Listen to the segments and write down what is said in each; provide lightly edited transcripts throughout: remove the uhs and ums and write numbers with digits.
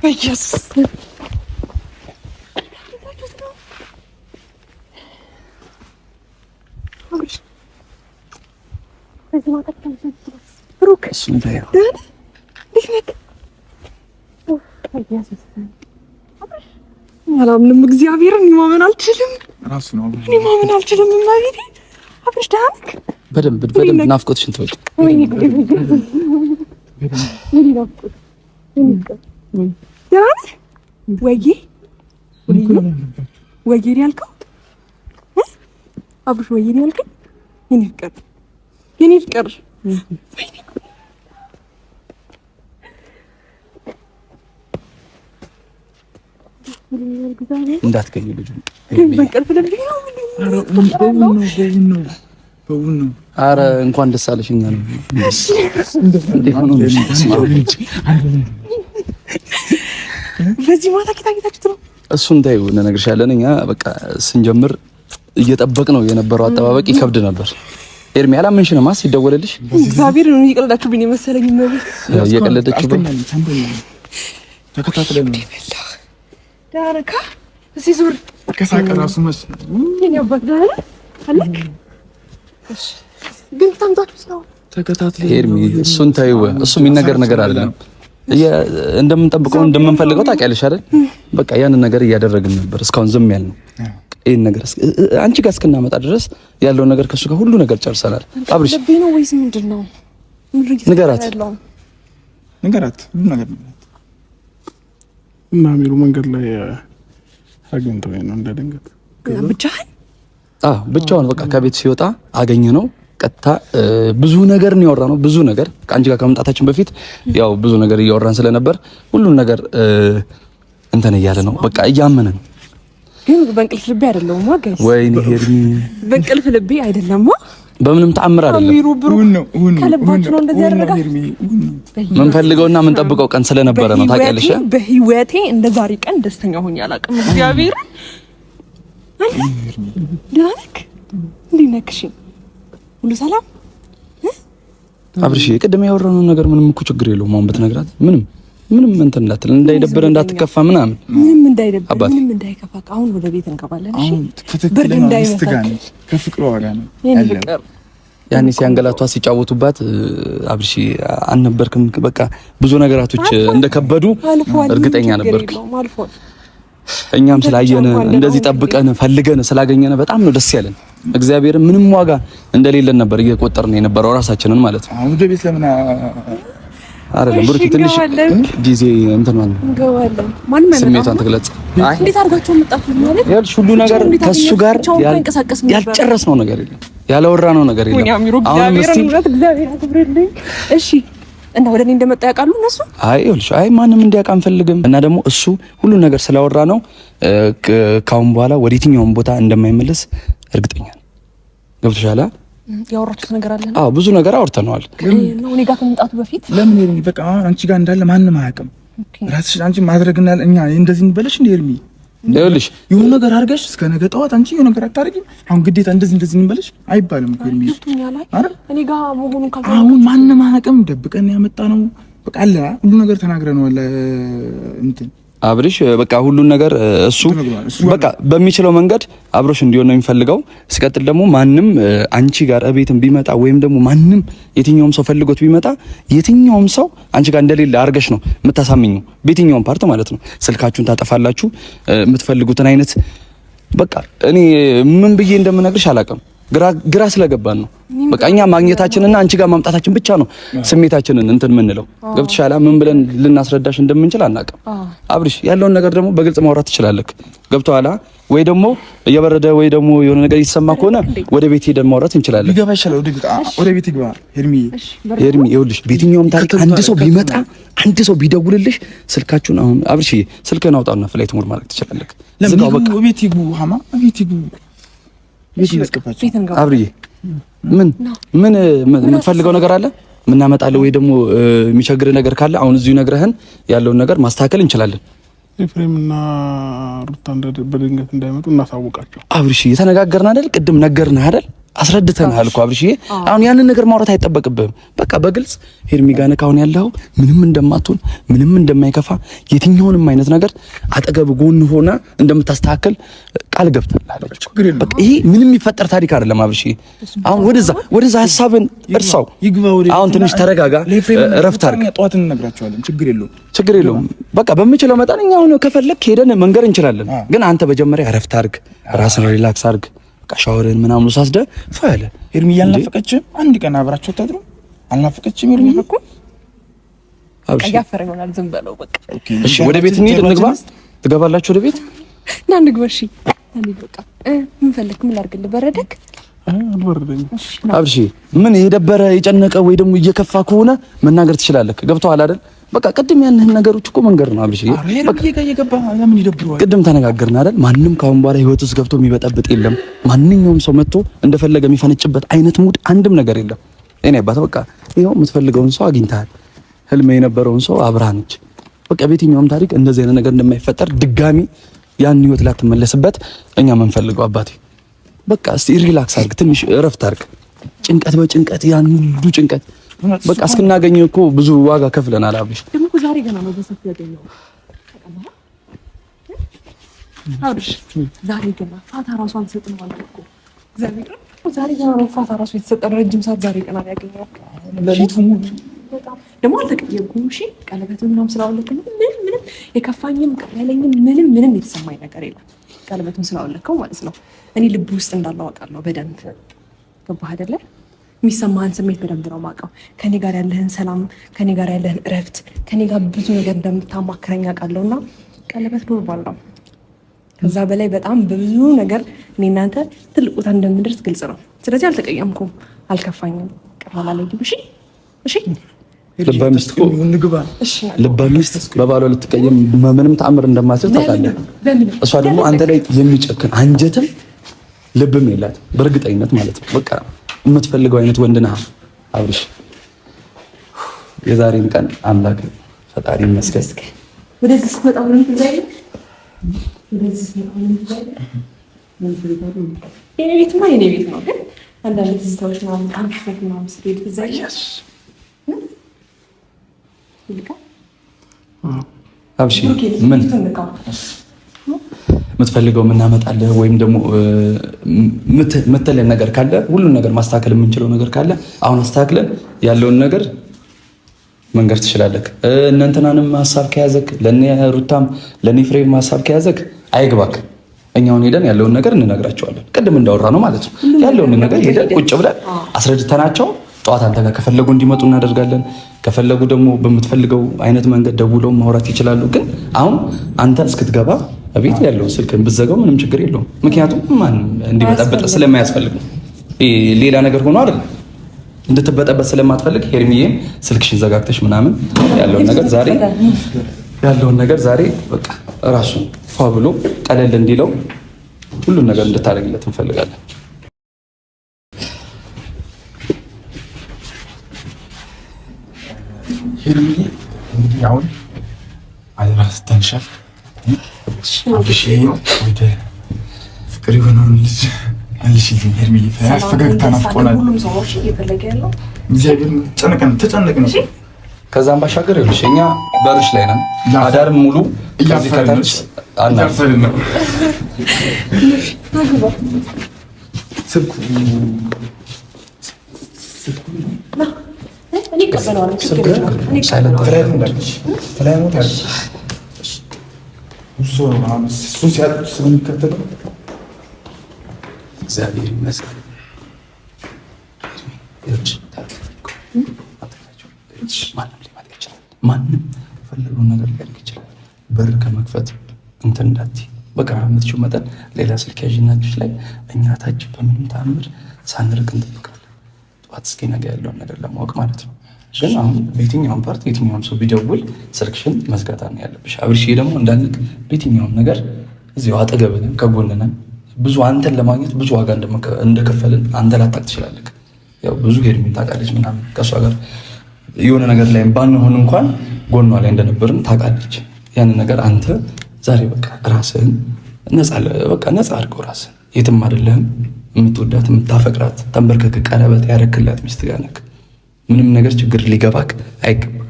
በኢየሱስ አላምንም። እግዚአብሔርን ማመን አልችልም። እኔ ማመን አልችልም። እማቤቴ አብርሽ ደህና ነህ? በደንብ በደንብ ናፍቆትሽን ትወጪ። ደህና ነህ? ወይዬ ወይዬ ነው ያልከው? አብርሽ ወይዬ ነው ያልከኝ? የኔ ፍቅር የኔ ፍቅር እንዳትገኝ ልጁ አረ እንኳን ደስ አለሽ። እኛ ነው በዚህ ማታ ጌታ ነው። እሱን ተይው እንነግርሻለን። እኛ በቃ ስንጀምር እየጠበቅ ነው የነበረው አጠባበቅ ይከብድ ነበር። ኤርሚ አላመንሽንም? ሲደወልልሽ እግዚአብሔር ነው እየቀለዳችሁብኝ የመሰለኝ። እየቀለደችብኝ ተከታትለን ነው ዳረካ እዚህ ዙር ከሳቀ ራሱ መስ የኔ አባት ደህና አለክ። እሺ ግን ታምጣችሁ ሰው ተከታትለን ኤርሚ እሱን ተይው። እሱ የሚነገር ነገር አይደለም። እንደምንጠብቀው እንደምንፈልገው ታውቂያለሽ አይደል? በቃ ያንን ነገር እያደረግን ነበር እስካሁን ዝም ያልነው። ይሄን ነገር አንቺ ጋር እስክናመጣ ድረስ ያለውን ነገር ከሱ ጋር ሁሉ ነገር ጨርሰናል። አብርሽ ነው ወይስ ምንድን ነው? ንገራት፣ ንገራት ሁሉ ነገር እና አሚሩ መንገድ ላይ አግኝተው ነው እንደ ድንገት ብቻህን? አዎ ብቻውን በቃ ከቤት ሲወጣ አገኘ ነው። ቀጥታ ብዙ ነገር ነው ያወራነው። ብዙ ነገር ከአንቺ ጋር ከመምጣታችን በፊት ያው ብዙ ነገር እያወራን ስለነበር ሁሉን ነገር እንትን እያለ ነው በቃ እያመነ ነው። ግን በእንቅልፍ ልቤ አይደለም guys፣ ወይኔ ሄርሚ በእንቅልፍ ልቤ አይደለም። በምንም ተአምር አይደለም። ከልባችሁ ነው እንደዚህ ያደረጋችሁ? ምንፈልገውና ምንጠብቀው ቀን ስለነበረ ነው። ታውቂያለሽ፣ በህይወቴ እንደ ዛሬ ቀን ደስተኛ ሆኜ አላውቅም። እግዚአብሔር ደህና ነህ? እንዴት ነህ? እሺ፣ ሁሉ ሰላም አብርሽ? ቅድም ያወራነው ነገር ምንም እኮ ችግር የለውም። አሁን ብትነግራት ምንም ምንም እንትን እንዳትል፣ እንዳይደብር፣ እንዳትከፋ ምናምን ምንም እንዳይደብር፣ ምንም እንዳይከፋ። አሁን ወደ ቤት እንገባለን። እሺ፣ ብርድ እንዳይመታ ከፍቅሯ ጋር ነው ያለው። ያኔ ሲያንገላቷ ሲጫወቱባት አብርሽ አልነበርክም። በቃ ብዙ ነገራቶች እንደከበዱ እርግጠኛ ነበርክ። እኛም ስላየን እንደዚህ ጠብቀን ፈልገን ስላገኘን በጣም ነው ደስ ያለን። እግዚአብሔር ምንም ዋጋ እንደሌለን ነበር እየቆጠርን የነበረው ራሳችንን ማለት ነው። ወደ ቤት ለምን አይደለም ብሩክ፣ ትንሽ ጊዜ እንትን ማለት ስሜቷን ትግለጽ። እንዴት አድርጋችሁ መጣችሁ ማለት ይኸውልሽ፣ ሁሉ ነገር ከሱ ጋር ያልጨረስነው ነገር የለም፣ ያላወራነው ነገር የለም። አሁን እስቲ እግዚአብሔር አክብርልኝ። እሺ እና ወደ እኔ እንደመጣ ያውቃሉ እነሱ? አይ ይኸውልሽ፣ አይ ማንም እንዲያውቅ አንፈልግም። እና ደግሞ እሱ ሁሉ ነገር ስላወራ ነው ካሁን በኋላ ወደ የትኛውም ቦታ እንደማይመለስ እርግጠኛ ነው። ገብቶሻል? ያወራችሁት ነገር አለ? አዎ ብዙ ነገር አውርተነዋል። እኔ ጋር ከመምጣቱ በፊት ለምን ኤርሚ፣ በቃ አንቺ ጋር እንዳለ ማንም አያውቅም። ራስሽ አንቺ ማድረግና እኛ እንደዚህ እንበለሽ እንደ ኤርሚ ይኸውልሽ የሆነ ነገር አድርገሽ እስከ ነገ ጠዋት አንቺ የሆነ ነገር አታደርጊም። አሁን ግዴታ እንደዚህ እንደዚህ እንበለሽ አይባልም እኮ ኤርሚ። እኔ ጋር መሆኑን አሁን ማንም አያውቅም። ደብቀን ያመጣ ነው በቃ አለ ሁሉ ነገር ተናግረነዋል እንትን አብርሽ በቃ ሁሉን ነገር እሱ በቃ በሚችለው መንገድ አብሮሽ እንዲሆን ነው የሚፈልገው። ሲቀጥል ደግሞ ማንም አንቺ ጋር እቤትም ቢመጣ ወይም ደግሞ ማንም የትኛውም ሰው ፈልጎት ቢመጣ የትኛውም ሰው አንቺ ጋር እንደሌለ አድርገሽ ነው የምታሳምኙ፣ በየትኛውም part ማለት ነው። ስልካችሁን ታጠፋላችሁ፣ የምትፈልጉትን አይነት በቃ እኔ ምን ብዬ እንደምነግርሽ አላውቅም። ግራ ስለገባን ነው። በቃ እኛ ማግኘታችንና አንቺ ጋር ማምጣታችን ብቻ ነው ስሜታችንን እንትን የምንለው። ገብቶሻል? ምን ብለን ልናስረዳሽ እንደምንችል አናውቅም። አብርሽ ያለውን ነገር ደግሞ በግልጽ ማውራት ትችላለህ። ገብቶሃል? ወይ ደግሞ እየበረደ ወይ ደግሞ የሆነ ነገር እየተሰማ ከሆነ ወደ ቤት ሄደን ማውራት እንችላለን። ሊገባ ይችላል። ወደ ቤት ይግባ። ሄርሚ ሄርሚ፣ ይኸውልሽ በየትኛውም ታሪክ አንድ ሰው ቢመጣ አንድ ሰው ቢደውልልሽ ስልካችሁን አሁን አብርሽ ስልክህን አውጣና flight mode ማድረግ ትችላለህ። ዝጋው በቃ። ቤት ይግቡ፣ ሀማ ቤት ይግቡ። አብርዬ ምን ምን የምትፈልገው ነገር አለ? ምናመጣለህ ወይ ደግሞ የሚቸግር ነገር ካለ አሁን እዚሁ ነግረህን ያለውን ነገር ማስተካከል እንችላለን። ኤፍሬም እና ሩታ በድንገት እንዳይመጡ እናሳውቃቸው። አብርሽ የተነጋገርን አይደል? ቅድም ነገርን አይደል? አስረድተንሃል እኮ አብርሽዬ። አሁን ያንን ነገር ማውራት አይጠበቅብህም። በቃ በግልጽ ሄርሚ ጋር ነህ አሁን ያለኸው፣ ምንም እንደማትሆን ምንም እንደማይከፋ የትኛውንም አይነት ነገር አጠገብ ጎን ሆና እንደምታስተካከል ቃል ገብተልሃለች። በቃ ይሄ ምንም የሚፈጠር ታሪክ አይደለም አብርሽዬ። አሁን ወደዛ ሀሳብን እርሳው። አሁን ትንሽ ተረጋጋ፣ እረፍት አድርግ። ጠዋት እንነግራቸዋለን። ችግር የለውም፣ ችግር የለውም። በቃ በምችለው መጠን እኛ አሁን ከፈለክ ሄደን መንገር እንችላለን። ግን አንተ መጀመሪያ እረፍት አድርግ፣ ራስን relax አድርግ። በቃ ሻወርን ምናምን ወሳስደ ፋ ያለ ሄርሚ አልናፈቀችም? አንድ ቀን አብራችሁ ታድሩ አልናፈቀችም? ሄርሚ እኮ እያፈረ ይሆናል። ዝም በለው በቃ። እሺ ወደ ቤት እንሂድ፣ እንግባ። ትገባላችሁ ወደ ቤት? ና እንግባ። እሺ እንሂድ በቃ። ምን ፈለክ? ምን ላድርግልህ? በረደክ? አልበረደኝም። አብርሽ ምን የደበረ የጨነቀ ወይ ደግሞ እየከፋ ከሆነ መናገር ትችላለህ። ገብቶሃል አይደል? በቃ ቅድም ያንህን ነገሮች እኮ መንገር ነው አብርሽ። ቅድም ተነጋገርን አይደል? ማንም ካሁን በኋላ ህይወት ውስጥ ገብቶ የሚበጠብጥ የለም። ማንኛውም ሰው መጥቶ እንደፈለገ የሚፈነጭበት አይነት mood አንድም ነገር የለም። እኔ አባት በቃ ይኸው የምትፈልገውን ሰው አግኝተሃል። ህልም የነበረውን ሰው አብራህ ነች። በቃ በየትኛውም ታሪክ እንደዚህ አይነት ነገር እንደማይፈጠር ድጋሚ ያን ህይወት ላትመለስበት እኛ የምንፈልገው አባቴ በቃ እስቲ relax አድርግ፣ ትንሽ እረፍት አድርግ። ጭንቀት በጭንቀት ያን ሁሉ ጭንቀት በቃ እስክናገኘው እኮ ብዙ ዋጋ ከፍለናል። አብርሽ ደግሞ እኮ ዛሬ ገና ነው በሰፊው ያገኘው። አብርሽ ዛሬ ገና ፋታ ራሱ አንሰጥም አልኩህ እኮ እግዚአብሔር። ዛሬ ገና ነው ፋታ ራሱ የተሰጠን። ረጅም ሰዓት ዛሬ ገና ነው ያገኘው። ለሊቱ ሙሉ በጣም ደግሞ አልተቀየምኩም። እሺ ቀለበቱ ምናምን ስላወለቅኩ ምንም ምንም የከፋኝም ቅር ያለኝም ምንም ምንም የተሰማኝ ነገር የለም። ቀለበቱን ስላወለከው ማለት ነው። እኔ ልብ ውስጥ እንዳለው አውቃለሁ በደንብ። ገባህ አይደለ? የሚሰማህን ስሜት በደንብ ነው የማውቀው። ከኔ ጋር ያለህን ሰላም፣ ከኔ ጋር ያለህን እረፍት፣ ከኔ ጋር ብዙ ነገር እንደምታማክረኝ አውቃለሁ። እና ቀለበት normal ነው። ከዛ በላይ በጣም በብዙ ነገር እኔ እናንተ ትልቅ ቦታ እንደምንደርስ ግልጽ ነው። ስለዚህ አልተቀየምኩም፣ አልከፋኝም፣ ቅር አላለኝም። እሺ እሺ። ልበ ሚስት በባሏ ልትቀየም ምንም ተአምር እንደማትችል ታውቃለህ። እሷ ደግሞ አንተ ላይ የሚጨክን አንጀትም ልብም የላት በእርግጠኝነት ማለት ነው። በቃ የምትፈልገው አይነት ወንድ ነህ አብርሽ። የዛሬን ቀን አምላክ ፈጣሪ ይመስገን። ወደዚህ ስትመጣ ምንም ትዝ አይልም። ወደዚህ ስትመጣ ምንም ትዝ አይልም። የኔ ቤትማ የኔ ቤት ነው፣ ግን አንዳንድ ትዝታዎች ምናምን አምሽተህ ምናምን ስትሄድ ትዝ አይልም። አብሽ ምን የምትፈልገው የምናመጣልህ ወይም ደግሞ የምትለን ነገር ካለ ሁሉን ነገር ማስተካከል የምንችለው ነገር ካለ አሁን አስተካክለን ያለውን ነገር መንገር ትችላለህ። እነ እንትናንም ሀሳብ ከያዘክ ለእነ ሩታም ለእነ ፍሬም ሀሳብ ከያዘክ አይግባክ። እኛውን ሄደን ያለውን ነገር እንነግራቸዋለን። ቅድም እንዳወራ ነው ማለት ነው። ያለውን ነገር ሄደን ቁጭ ብለን አስረድተናቸው ጠዋት አንተ ጋር ከፈለጉ እንዲመጡ እናደርጋለን። ከፈለጉ ደግሞ በምትፈልገው አይነት መንገድ ደውለው ማውራት ይችላሉ። ግን አሁን አንተ እስክትገባ ቤት ያለውን ስልክን ብትዘጋው ምንም ችግር የለውም። ምክንያቱም ማንም እንዲበጠበጥ ስለማያስፈልግ ነው። ሌላ ነገር ሆኖ አይደለም። እንድትበጠበጥ ስለማትፈልግ ሄርሚዬም ስልክሽን ዘጋግተሽ ምናምን ያለውን ነገር ዛሬ ያለውን ነገር ዛሬ በቃ ራሱ ፏ ብሎ ቀለል እንዲለው ሁሉን ነገር እንድታደርግለት እንፈልጋለን። ሄርሚዬ እንግዲህ አሁን አደራ ስተንሻል አብርሽዬን ወደ ፍቅር የሆነውን ልጅ መልሽልኝ። ሄርሚዬ ፈገግታ ናፍቆናል። እግዚአብሔር ጨነቀን፣ ተጨነቅን። ከዛም ባሻገር ይኸውልሽ እኛ በርሽ ላይ ነን፣ አዳርም ሙሉ እያፈርን ነው። ስልኩ እሱን ሲያጡት ስለሚከተለው እግዚአብሔር ይመስገን። ማንም ሊመጣ ይችላል። ማንም የፈለገውን ነገር ሊያደርግ ይችላል። በር ከመክፈት እንትን እንዳትይ በቃ በምትችይው መጠን ሌላ ስልክ ያዥና እጅሽ ላይ እኛ ታች በምንም ተአምር ሳንርቅ እንጠብቃለን። ጠዋት እስኪ ነገ ያለውን ነገር ለማወቅ ማለት ነው። ግን አሁን በየትኛውም part የትኛውም ሰው ቢደውል ስልክሽን መዝጋት ነው ያለብሽ። አብርሽዬ ደግሞ እንዳልክ በየትኛውም ነገር እዚሁ አጠገብን ከጎንነን ብዙ አንተን ለማግኘት ብዙ ዋጋ እንደከፈልን አንተ ላታውቅ ትችላለህ። ያው ብዙ ሄድሚን ታውቃለች ምናምን ከእሷ ጋር የሆነ ነገር ላይ ባንሆን እንኳን ጎኗ ላይ እንደነበርን ታውቃለች። ያንን ነገር አንተ ዛሬ በቃ ራስህን ነፃ በቃ ነፃ አድርገው ራስህን። የትም አይደለህም፣ የምትወዳት የምታፈቅራት ተንበርከክ ቀለበት ያረክላት ሚስት ጋር ነክ። ምንም ነገር ችግር ሊገባክ አይገባም።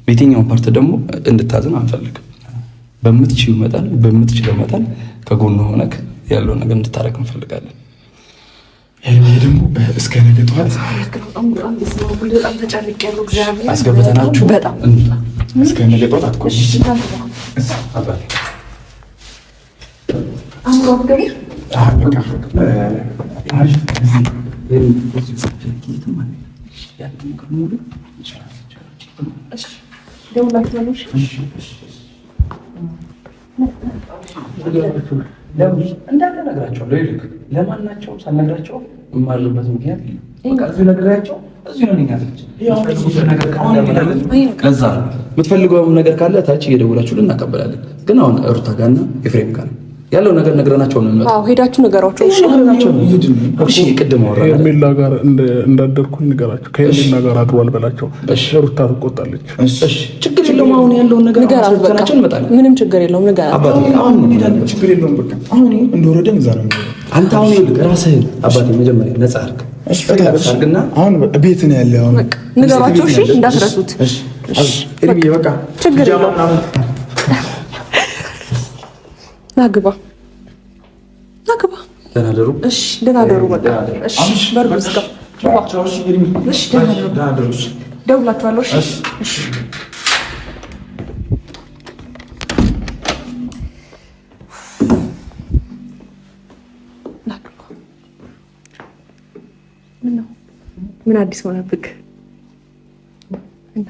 በየትኛውን part ደግሞ እንድታዝን አንፈልግም። በምትችይው መጠን በምትችለው መጠን ከጎኑ ሆነክ ያለውን ነገር እንድታረግ እንፈልጋለን። ሄርሜ ደግሞ እስከ ነገ ጠዋት አስገብተናችሁ እስከ ነገ ጠዋት አትቆይ። እንዳለ ነግራቸዋለሁ። ለማናቸውም ሳልነግራቸው የማድርበት ምክንያት በቃ እዚሁ ነግሬያቸው እዚሁ ነው ያለች። ለዛ ነው የምትፈልገው ነገር ካለ ታች እየደወላችሁ እናቀበላለን። ግን አሁን ሩታ ጋርና ኤፍሬም ጋር ነው ያለው ነገር ነግረናቸው ነው የሚመጣው። አዎ ሄዳችሁ ንገሯቸው። እሺ ቅድም አወራን። ሄርሜላ ጋር እንዳደርኩኝ ንገራቸው። ከሄርሜላ ጋር አድሯል በላቸው። ሩታ ትቆጣለች። እሺ ችግር የለውም። አሁን ያለውን ነገር አስረድተናቸው እንመጣለን። ምንም ችግር የለውም። ንገራቸው አባቴ። አሁን ችግር የለውም። በቃ አሁን እንደወረደን እዛ ነው የሚሆነው። አንተ አሁን ይኸውልህ ራስህን አባቴ መጀመሪያ ነፃ አድርግ። እሺ አድርግና አሁን ቤት ነው ያለው። አሁን ንገሯቸው። እሺ እንዳትረሱት። እሺ በቃ ችግር የለውም። ና ግባ፣ ና ግባ። ደህና ደሩ። እሺ ደህና ደሩ። በቃ እሺ፣ በሩ ዝጋ። እሺ ደህና ደሩ። ደውላችኋለሁ። እሺ እሺ። ምነው ምን አዲስ ሆነብክ? እና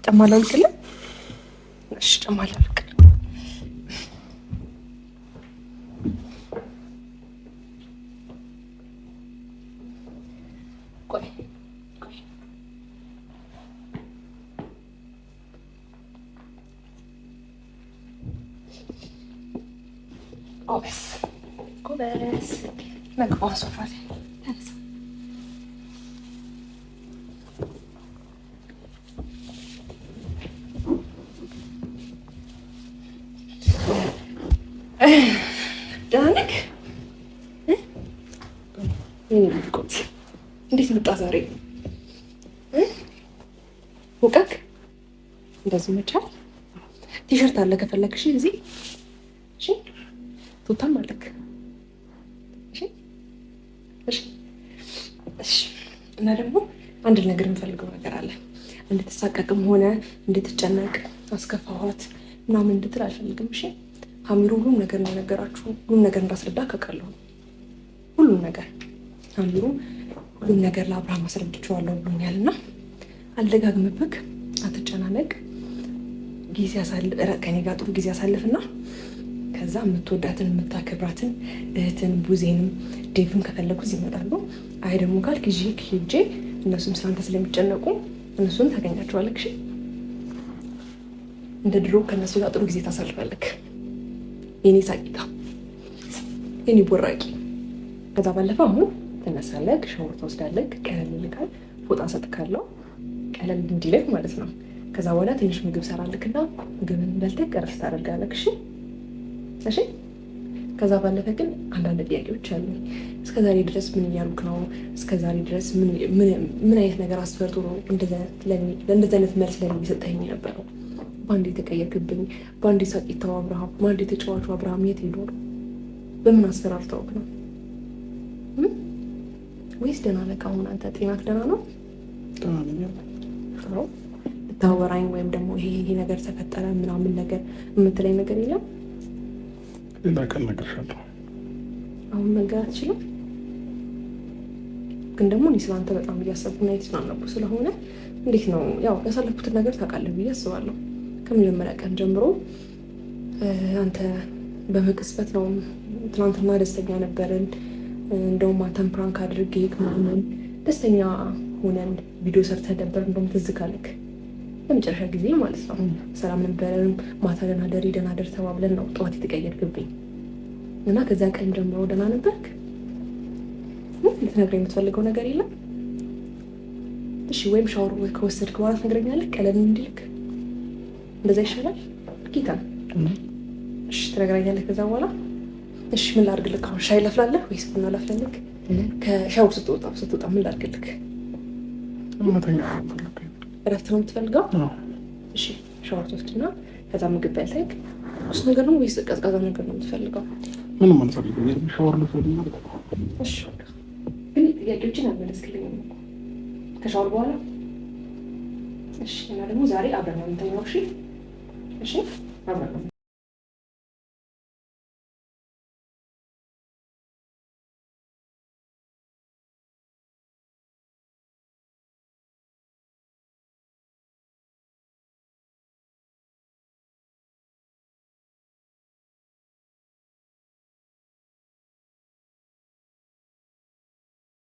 ጫማ ላውልቅልህ? እሺ ጫማ ላውልቅልህ። ቆይ ቆይ ጎበዝ ጎበዝ። ነግባ ሶፋ ላይ ተነሳ። ደህና ነህ? እንዴት መጣ ዛሬ? ሙቀክ እንደዚህ መቻል። ቲሸርት አለ ከፈለግሽ እዚህ። እሺ ቱታም አለክ። እሺ እሺ እሺ። እና ደግሞ አንድ ነገር የምፈልገው ነገር አለ። እንድትሳቀቅም ሆነ እንድትጨነቅ አስከፋኋት ምናምን እንድትል አልፈልግም። እሺ ሀሚሩ ሁሉም ነገር እንደነገራችሁ ሁሉም ነገር እንዳስረዳ አውቃለሁ። ሁሉም ነገር ሀሚሩ ሁሉም ነገር ለአብርሃም አስረድቼዋለሁ ብሎኛል። እና አልደጋግምብክ፣ አትጨናነቅ። ጊዜ ከኔ ጋር ጥሩ ጊዜ አሳልፍና ከዛ የምትወዳትን የምታከብራትን እህትን ቡዜንም ዴቭም ከፈለጉ እዚህ ይመጣሉ። አይ ደግሞ ካልክ ይዤ ሄጄ እነሱም ስለአንተ ስለሚጨነቁ እነሱን ታገኛቸዋለህ። እሺ እንደ ድሮ ከእነሱ ጋር ጥሩ ጊዜ ታሳልፋለህ። የኔ ሳቂታ፣ የኔ ቦራቂ። ከዛ ባለፈ አሁን ትነሳለህ፣ ሻወር ትወስዳለህ፣ ቀለል ይልካል፣ ፎጣ ሰጥካለሁ፣ ቀለል እንዲልህ ማለት ነው። ከዛ በኋላ ትንሽ ምግብ ሰራልክና ምግብን በልተህ እረፍት ታደርጋለህ። እሺ እሺ። ከዛ ባለፈ ግን አንዳንድ ጥያቄዎች አሉ። እስከ ዛሬ ድረስ ምን እያሉክ ነው? እስከ ዛሬ ድረስ ምን አይነት ነገር አስፈርቶ ነው እንደዚህ አይነት መልስ ለኔ እየሰጠኸኝ የነበረው? በአንዴ የተቀየርክብኝ፣ በአንዴ ሳቂታው አብርሃም፣ በአንዴ የተጫዋቹ አብርሃም የት ሄዶ ነው? በምን አስፈራርተውክ ነው? ወይስ ደህና ነህ አሁን? አንተ ጤናክ ደህና ነው? ልታወራኝ ወይም ደግሞ ይሄ ይሄ ነገር ተፈጠረ ምናምን ነገር የምትለኝ ነገር የለም? ሌላ ቀን እነግርሻለሁ። አሁን መንገር አትችልም። ግን ደግሞ እኔ ስለአንተ በጣም እያሰብኩና እየተጨናነኩ ስለሆነ እንዴት ነው ያው ያሳለፍኩትን ነገር ታውቃለህ ብዬ አስባለሁ። ከመጀመሪያ ቀን ጀምሮ አንተ በመቅጽበት ነው። ትናንትና ደስተኛ ነበርን። እንደውም አንተን prank አድርጌ ምናምን ደስተኛ ሆነን ቪዲዮ ሰርተን ነበር። እንደውም ትዝ ካለክ ለመጨረሻ ጊዜ ማለት ነው። ሰላም ነበረን። ማታ ደህና ደሪ ደህና ደር ተባብለን ነው ጠዋት የተቀየርክብኝ እና ከዚያ ቀን ጀምሮ ደህና ነበርክ? ልትነግረኝ የምትፈልገው ነገር የለም? እሺ፣ ወይም ሻወር ከወሰድክ በኋላ ትነግረኛለህ፣ ቀለል እንዲልክ እንደዛ ይሻላል። ጌታ እሺ፣ ትነግረኛለህ ከዛ በኋላ። እሺ፣ ምን ላድርግልህ አሁን? ሻይ ላፍላለህ ወይስ ቡና ላፍላለህ? ከሻወር ስትወጣ ምን ላድርግልህ? እረፍት ነው የምትፈልገው? እሺ፣ ሻወር ትወስድና ከዛ ምግብ በልተህ ትኩስ ነገር ነው ወይስ ቀዝቃዛ ነገር ነው የምትፈልገው? ምንም አልፈልግም። ሻወር ልውሰድና። እሺ፣ ግን ጥያቄዎችን አልመለስክልኝም እኮ። ከሻወር በኋላ እሺ። እና ደግሞ ዛሬ አብረን ነው የምንተኛው። እሺ፣ እሺ፣ አብረን ነው።